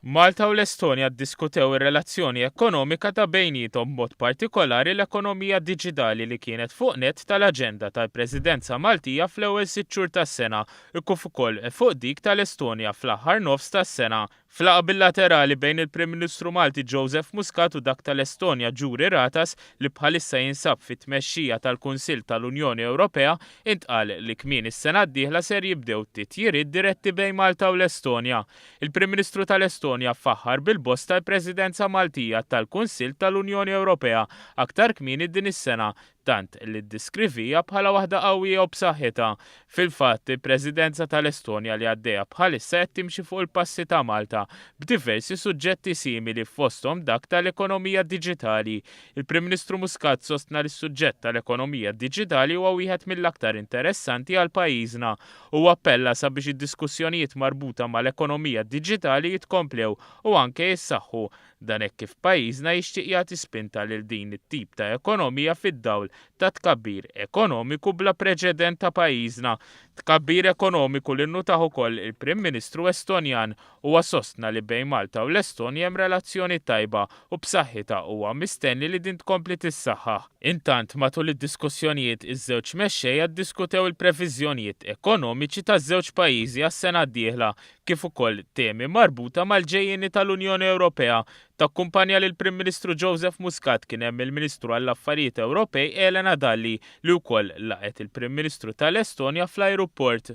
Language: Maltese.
Malta u l-Estonja ddiskutew ir-relazzjoni ekonomika ta' bejniethom b'mod partikolari l-ekonomija diġitali li kienet fuq nett tal-aġenda tal-Presidenza Maltija fl-ewwel sitt xhur tas-sena u kif ukoll fuq dik tal-Estonja fl-aħħar nofs tas-sena. F'laqgħa bilaterali bejn il-Prim Ministru Malti Joseph Muscat u dak tal-Estonja Juri Ratas li bħalissa jinsab fit-tmexxija tal-Kunsill tal-Unjoni Ewropea intqal li kmieni s-sena d-dieħla ser jibdew titjiriet diretti bejn Malta u l-Estonja. Il-Prim Ministru tal-Estonja faħħar bil-bosta l-Presidenza Maltija tal-Kunsill tal-Unjoni Ewropea aktar kmieni din is-sena tant li ddiskrivieha bħala waħda qawwija u b'saħħitha. Fil-fatt, il-Presidenza tal-Estonja li għaddejja bħalissa qed timxi fuq il-passi ta' Malta b'diversi suġġetti simili fosthom dak tal-ekonomija diġitali. Il-Prim Ministru Muscat sostna li s-suġġett tal-ekonomija diġitali huwa wieħed mill-aktar interessanti għal pajjiżna. Huwa appella sabiex id-diskussjonijiet marbuta mal-ekonomija diġitali jitkomplew u anke jissaħħu. Dan hekk kif pajjiżna jixtieq jagħti spinta lil din it-tip ta' ekonomija fid-dawl ta' tkabbir ekonomiku bla preċedent ta' pajjiżna. Tkabbir ekonomiku li nnutah ukoll il-Prim Ministru Estonjan. Huwa sostna li bejn Malta u l-Estonja hemm relazzjoni tajba u b'saħħitha u huwa mistenni li din tkompli tissaħħaħ. Intant, matul id-diskussjonijiet iż-żewġ mexxejja ddiskutew il-previżjonijiet ekonomiċi taż-żewġ pajjiżi għas-sena d-dieħla kif ukoll temi marbuta mal-ġejjieni tal-Unjoni Ewropea. Takkumpanja lill-Prim Ministru Joseph Muscat kien hemm il-Ministru għall-Affarijiet Ewropej Elena Dalli li wkoll laqgħet il-Prim Ministru tal-Estonja fl-ajruport.